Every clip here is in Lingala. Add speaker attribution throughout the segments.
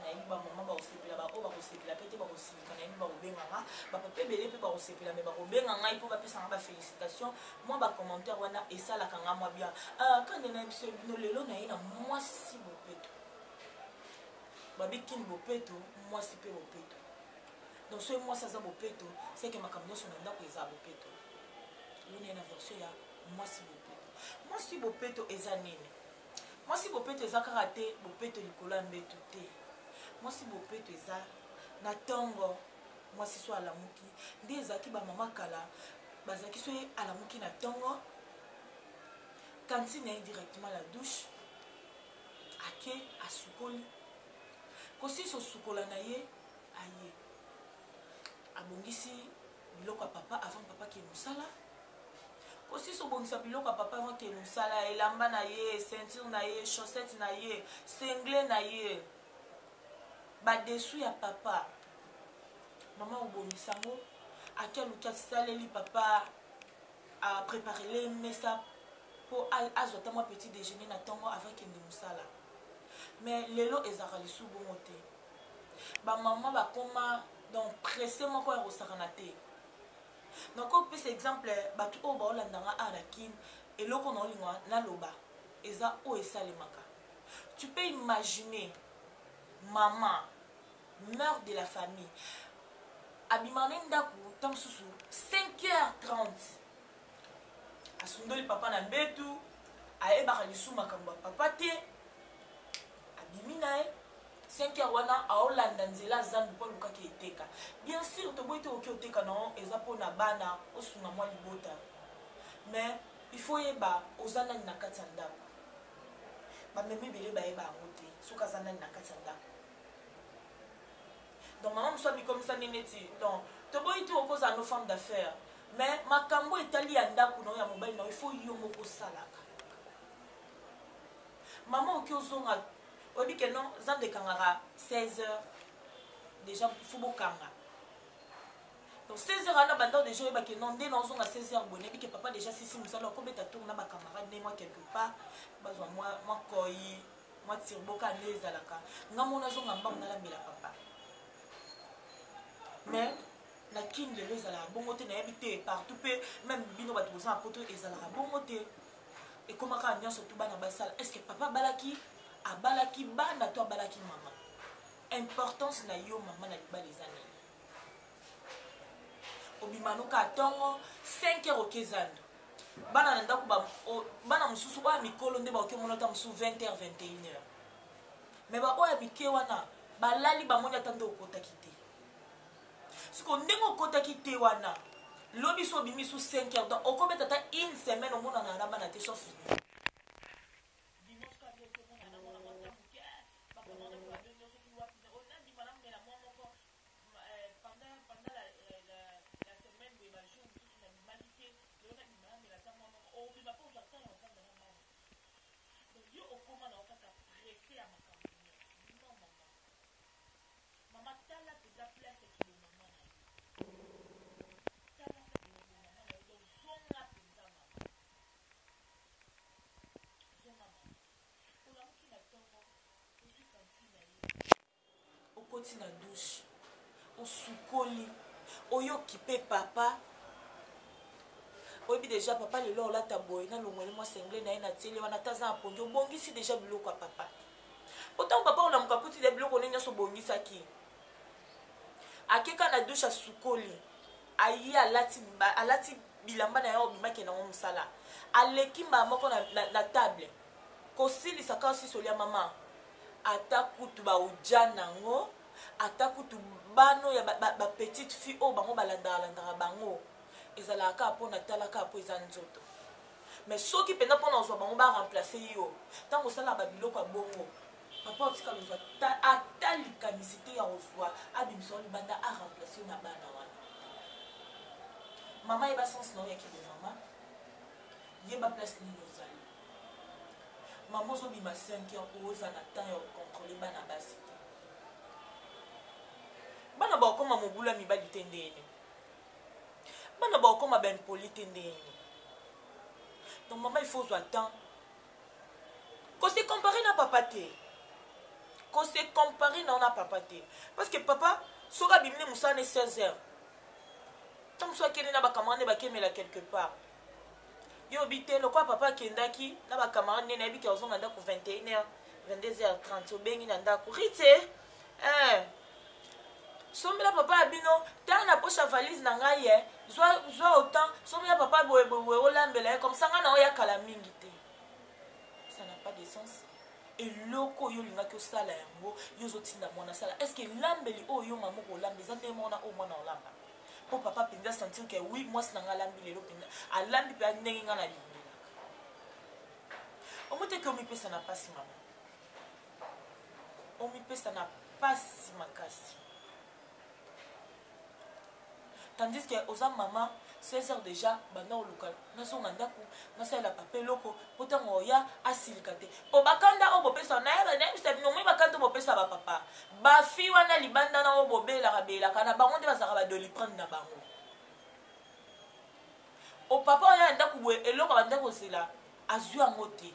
Speaker 1: Nayebi bamama bakosepela, baoyo bakosepela mpe te bakosilika. Nayebi bakobenga nga, bapapa ebele mpe bakosepela, me bakobenga ngai mpo bapesa nga bafélicitation. Mwa bacommentaire wana esalaka nga mwa bien. Kande na biso bino lelo naye na mwasi bopeto, babikini bopeto, mwasi mpe bopeto. Donc soki mwasi aza bopeto, seke makambo nyonso na ndako eza bopeto. Lelo naye na version ya mwasi bopeto. Mwasi bopeto eza nini? Mwasi bopeto eza kaka te bopeto likolo ya mbeto te. Mwasi bopeto eza na ntongo, mwasi so alamuki nde ezalaki bamama kala bazalaki so ye alamuki na ntongo, kantine ye directement la douche, ake asukoli, kosilisa osukola na ye, aye abongisi biloko ya papa avant papa ke mosala. Kosilisa obongisa biloko ya papa avant ke mosala, elamba na ye, ceinture na ye, chaussette na ye, sengle na ye, badesu ya papa, mama obongisa yango, ake aluki asaleli papa, apreparele mesa mpo azwa ata mwa petit déjeuner na ntongo avant kende mosala. Mais lelo ezalaka lisusu bongo te. Bamama bakoma donc presse moko ya kosakana te. Nakopesa exemple, bato oyo baolandanga awa na Kine, eloko na olinga naloba eza oyo esalemaka. Tu peux imaginer maman, mère de la famille, abimaka na ndako ntango mosusu 5h30, asundoli papa na mbetu, ayebaka lisusu makambo ya papa te, abimi na ye 5 heures wana, aolanda nzela zandu mpo alukaki eteka. Bien sûr, toboyi te, okoki oteka nango, eza mpona bana, osunga mwa libota, mais il faut yeba oza nani na kati ya ndako. Bamemi ebele bayeba yango te soki aza nani na kati ya ndako. Donc mama mosusu amikomisa nde neti, donc toboyi te, okozala no femme d'affaires, mais makambo etali ya ndako na yo, ya mobali na yo, il faut yo moko osalaka. Mama, oki ozonga, oyebi ke non, zando ekangaka 16 heures déjà, faut bokanga. Donc 16 heures wana banda déjà oyeba ke non, nde naozonga 16 heures boye, nayebi ke papa déjà sisi mosala, akobeta tour na bacamarade ne mwa quelque part, bazwa mwa koi, mwa tirboka nde ezalaka. Nga mona azonga mbango, nalambela papa. Mais na Kini lelo ezalaka bongo te. Nayebi te partout mpe même bino bato boza na Poto ezalaka bongo te. Ekomaka nyonso tu bana basala. Est ce que papa abalaki, abalaki bana to abalaki mama? Importance na yo mama na libala eza nini? Obima noka ntongo 5 heures, oke zando, bana na ndako, bana mosusu oyo ya mikolo nde baoki omona ata mosusu 20 heures, 21 heures, mais baoyo ya mike wana balali, bamoni ata nde okotaki te. Siko ndenge okotaki te wana, lobi so obimi su 5 heures, donc okobeta ata une semaine omonana na bana te, sauf dimanche kaka omonana mwana mwa moke, bacamarade babengi soki wapi, nandima namela mwa moko pendant la semaine boye, bajour mosusu nabimaki te, lelo nabima namela ata mwa moko. Obima mpo ozwa temps ya ofanda na bana. Donc yo okóma na yo kaka presse ya makambo nyonso. Non, mama, mama, tala mpenza place ya kibomama na yo, tala place ya kibomama na yo. Donc zonga mpenza mama, zonga mama. Olamuki na ntongo, ozwi kantine na ye, okoti na douche, osukoli, oyoki mpe papa, oyebi deja papa lelo olata boye, nalongoli mwa sengle na ye, natieli wana, ata aza na pongi, obongisi deja biloko ya papa. Otango papa olamuka, kuti de biloko nde nyonso obongisaki, akeka na douche, asukoli, aye alati, alati bilamba na ye, obimaki nango mosala, aleki mbala moko na table, kosilisa kaka sisi olia. Mama, ata kutu bauja nango, ata kutu bano ya bapetite ba fille oyo bango balandaka landaka bango, ezalaka kaka mpo na tala kaka mpo eza nzoto. Mais soki mpenza mpona ozwa bango baremplace yo, ntango osalaka babiloko ya bongo, papa otikala ozwa ata likanisi te ya kozwa abimisa yo libanda, aremplace yo na bana wana. Mama, yeba sens na oyo yaki bomama, yeba place nini ozali. Mama, ozobima 5 heures, oza na temps ya kocontrole bana basi te. Bana bakokoma mobulu ya mibali te ndeni, bana bakokoma baimpoli te ndeni. Donc mama, il faut ozwa temps kose comparer na papa te. Kose comparer na ona papa te, parce que papa soki abimi ne mosala ne 16 heures, ntango mosusu akende na bacamarade nde bakemela quelque part. Yo obi te, lokola papa akendaki na bacamarade nde nayebi ke ozonga ndako 21 heures, 22 heures 30. Obengi na ndako rite, eh, sombela papa ya bino, tala na poche ya valise na ngai ye, zwa, zwa autant, sombela papa boye boye, olambela ye comme ça, ngai na oya kala mingi te. Ça n'a pas de sens. Eloko oyo olingaki osala yango, yo ozotinda mwana asala. Est ce que elambeli oyo yo mama okolamba eza ndenge moko na oyo mwana olamba? Mpo papa mpenza sentir ke oui, mwasi na ngai alambi lelo mpenza, alambi mpenza ndenge ngai nalingelaka. Omoteki, omipesa na mpasi mama, omipesa na mpasi makasi, tandis que oza mama, 16 heures déjà banda oluka nazonga ndako, nasalela papa eloko, mpo ntango oya asilika te. Mpo bakanda oyo bopesa, nayeba, nayebisa bino, moi bakanda oyo bopesa bapapa bafi wana libanda na oyo bobelaka belaka na bango nde bazalaka badoliprane na bango. Opapa oyo ya ndako boye, eloko abanda kozela azwi yango te,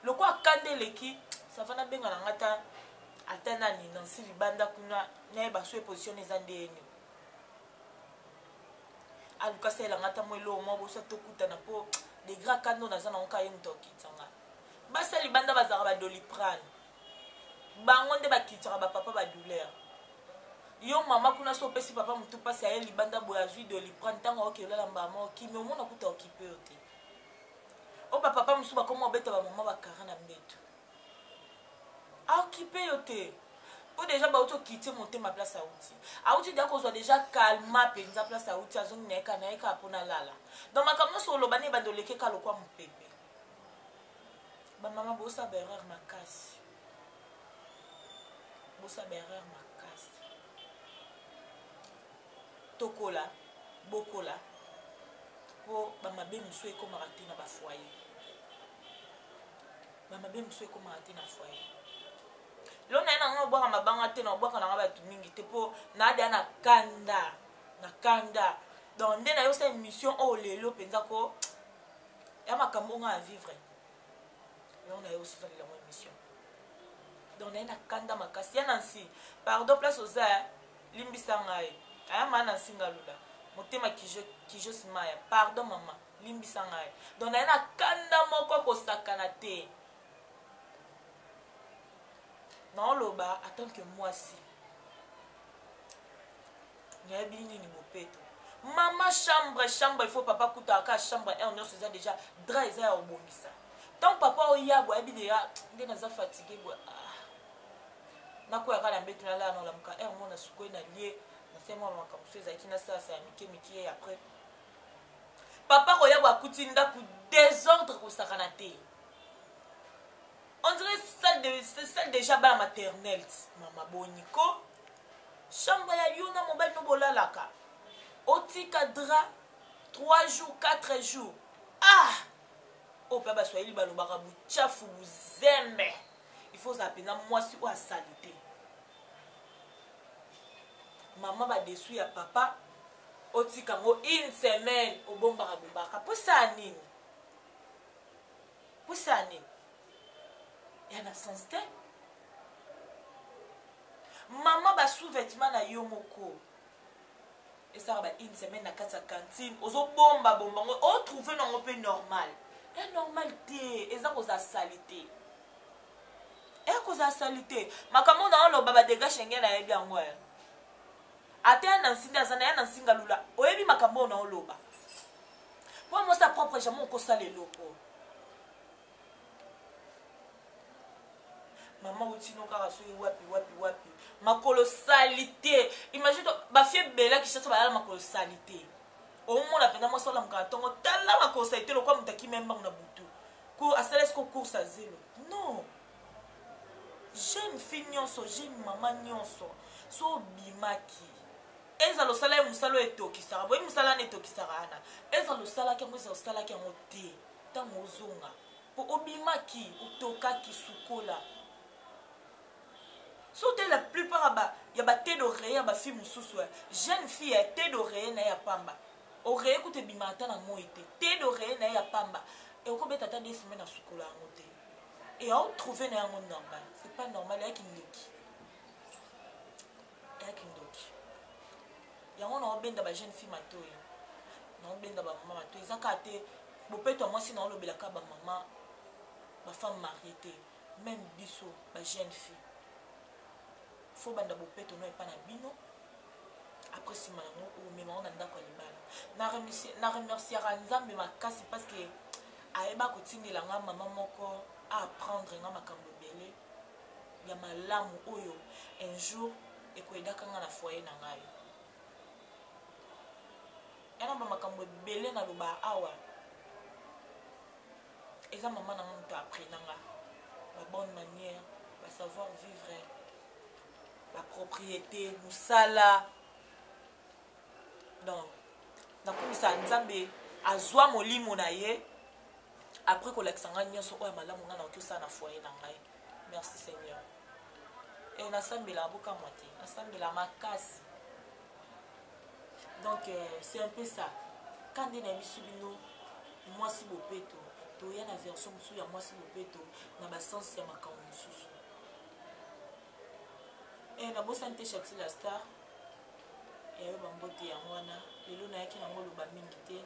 Speaker 1: lokola kanda eleki, sava nabenga na nga ta ata nani nansi libanda kuna, nayeba so position eza ndeni, aluka asalelanga ata mwa eloko mwa bosa, tokutana, mpo degré akanda oyo naza nango, kaka ye moto akitanga. Basi ya libanda bazalaka badoliprane, bango nde bakitisaka bapapa badouleur. Yo mama kuna, so opesi papa motu mpasi, aye libanda boye, azwi doliprane, ntango aoki olala mbala moko kimi, omona kuta okipe yo te. Oyo bapapa mosusu bakoma obeta bamama bakara na mbeto, aokipe yo te, mpo deja bauti okitie motema place auti, auti deja kozwa deja kalma mpenza place auti, azongi na ye kaka na ye kaka mpona lala. Donc makambo nyonso oloba ne ebanda oleke ka lokwa mopepe. Bamama bosala baerreur makasi, bosala baerreur makasi. Tokola, bokola, mpo bamabe mosusu ekomaka te na bafoyer, bamabe mosusu ekomaka te na foyer. Lelo na ye na nga obwaka mabanga te, na obwaka na nga bato mingi te, mpo naadea na kanda, na kanda. Donc nde nayosala émission oyo lelo mpenza ko ya makambo nga ya vivre yango, naye osalela yango émission. Donc naye na kanda makasi. Ya Nansi, pardon, place oza, limbisa ngai. Aya maa Nansi Ngalula motema kijos maya, pardon mama, limbisa ngai. Donc naye na kanda moko kosakana te. Naoloba en tant que mwasi, nayebi nini bopeto. Mama, chambre, chambre, il faut papa kutaka kaka chambre heure nyonso eza déjà drap, eza ya kobongisa. Ntango papa oya boye, ayebi deja nde naza fatigue boye, ah. Nakweyaka na mbeto, nalala, na olamuka heure moko, nasukoli, nalie, nasali mwa makambo so ezalaki nasalasa ya mike mike. Après papa koya boye, akuti ndako désordre kosakana te, on dirait salle, de, salle déjà bana maternelle. Mama, boniko chambre ya yo na mobali no bolalaka, otika drap 3 jours, 4 jours, ah, oyo mpe baswahili balobaka buchafu buzembe. Il faut ozala mpenza mwasi oyo asali te. Mama, badesu ya papa otika yango une semaine, obombaka bombaka, mposa nini? Mposa nini ya na sens te. Mama, basous-vêtement na yo moko esalaka ba une semaine na kati ya cantine, ozobomba bomba yango, otrouve nango mpe normal? Ya normal te, eza kozala sali te, eya kozala sali te. Makambo na oloba badega shenge, nayebi yango ya ata ya na nsinda aza na ya na nsinga lula, oyebi makambo oyo na oloba, mpo mwasi ya propre jamais okosala eloko. Mama, utino kaka soki wapi wapi wapi, makolo sali te. Imagine to bafie ebele Kinshasa balala makolo sali te. Omona mpenza mwasi olamukaka ntongo, tala makolo sali te, lokola moto akimi mbangu na butu ko asala esiko course ya zelo. Non, jeune fille nyonso, jeune mama nyonso, so obimaki, ezala osala ye mosala oyo etokisaka boye, mosala wana etokisaka wana, ezala osalaki yango, ezala osalaki yango te, ntango ozonga mpo obimaki, otokaki, sukola. So te, la plupart ya bate d'oreiller ya bafille mosusu, jeune fille ya te d'oreiller na ye ya pamba, oreiller kuta ebima ata na moi te, te d'oreiller na ye ya pamba ekobeta ata 2 semaine, asukola yango te. Et aotrouve na yango normal. C'est pas normal, eyaki ndoki, eyaki ndoki. Yango naobenda bajeune fille matoyi, naobenda bamama matoyi. Eza kaka te bopeto ya mwasi, naolobelaka bamama, bafemme mariée te, même biso bajeune fille. Faut banda bopeto no epa na bino, après nsima yango omema ngo na ndako ya libala. Na remerciaka Nzambe makasi parce que ayeba kotindela nga mama moko aapprendre nga makambo ebele ya malamu oyo un jour ekoyedaka nga na foyer na ngai. Yana bamakambo ebele naloba awa, eza mama na nga moto apprena nga babonne manière, basavoir vivre, bapropriété, mosala. Donc nakumisa Nzambe azwa molimo na ye après kolakisa ngai nyonso oyo ya malamu ngai nakoki osala na foyer na ngai. Merci Seigneur. E nasambela, bokamwa te, nasambela makasi. Donc c'est un peu ça ka nde nayebisi bino mwasi bopeto. Toya na version mosusu ya mwasi bopeto na basens ya makambo mosusu. E nabosani te Chati la Star yayo, bambote yango wana. Lelo nayaki nango oloba mingi te.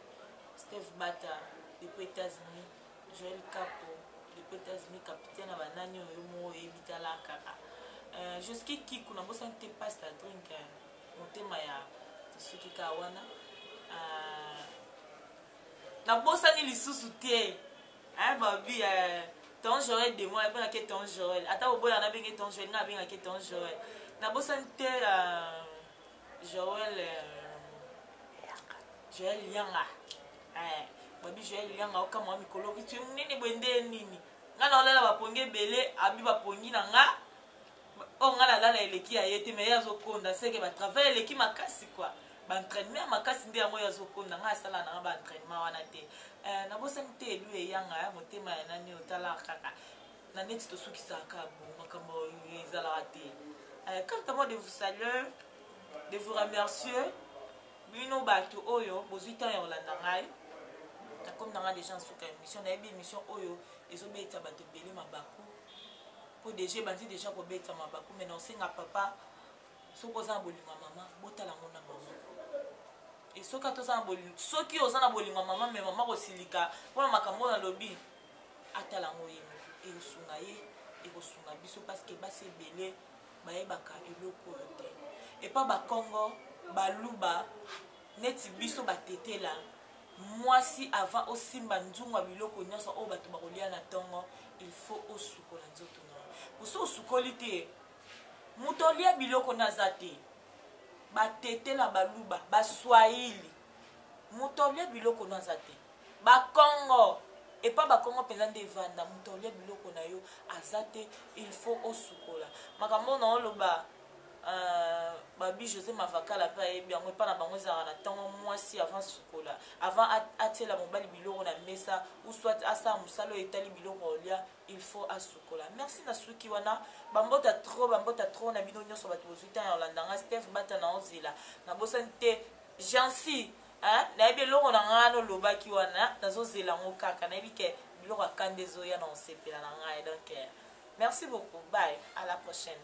Speaker 1: Steve Bata depuis États-Unis, Joel Capo depuis États-Unis, capitaine na banani oyo moko oyebi, tala kaka Joski Kiku. Nabosani te Pasta Drink, motema ya tosuki kaka wana. Nabosani lisusu te babi ton Joel de moi, abengaki ton Joel. Ata boboya, nabenge ton Joel, nga abengaki ton Joel. Nabosani te Joel, Joel Yanga, babi Joel Yanga. Okamwa mikolo kitu nini boye, nde nini nga na olala bapongi ebele, abi bapongi na nga oyo nga nalala eleki ya ye te, mais ye azokonda seke batravail eleki makasi kua, baentraînement ya makasi nde yango oyo azokonda. Ngai asala nanga baentraînement wana te. Nabosani te Edu Eyanga ya motema ya nani, otala kaka na neti tosukisaka bo makambo ezalaka te. Quant à moi, de vous saluer, de vous remercier, bino bato oyo bozwi temps ya kolanda ngai. Nakomi nanga déjà nsuka émission. Nayebi émission oyo ezobeta bato ebele mabaku, mpo déjà ebandi déjà kobeta mabaku. Mais naosenga papa, soki oza na bolingo ya mama, botala yango na mama. E soki ata soki oza na bolingo ya mama, mais mama kosilika mpona makambo oyo nalobi, atala yango ye moko, ekosunga ye, ekosunga biso, parce que basi ebele bayebaka eloko oyo te. Epa Bakongo, Baluba, neti biso batetela, mwasi avant osimba nzungu ya biloko nyonso oyo bato bakolia na ntongo, il faut osukola nzoto na yo. Poso osukoli te, moto olia biloko naza te. Batetela, Baluba, Baswahili, moto olia biloko no aza te. Bakongo, epa Bakongo mpenza nde evanda, moto olia biloko na yo aza te, il faut osukola. Makambo na oloba, babi José Mavakala mpe ayebi yango. Epa na bango ezalaka na ntongo, mwasi avant sukola, avant atiela mobali biloko na mesa ou soit asala mosala oyo etali biloko olia, il faut asukola. Merci na suki wana. Bambota trop, bambota trop na bino nyonso bato bozwi ntango ya kolanda nga. Steve Bata na ozela, nabosani te Jansi, nayebi eloko na ngai nolobaki wana, nazozela yango kaka. Nayebi ke biloko akanda ezoya na osepela na ngai. Donc merci beaucoup, bye, à la prochaine.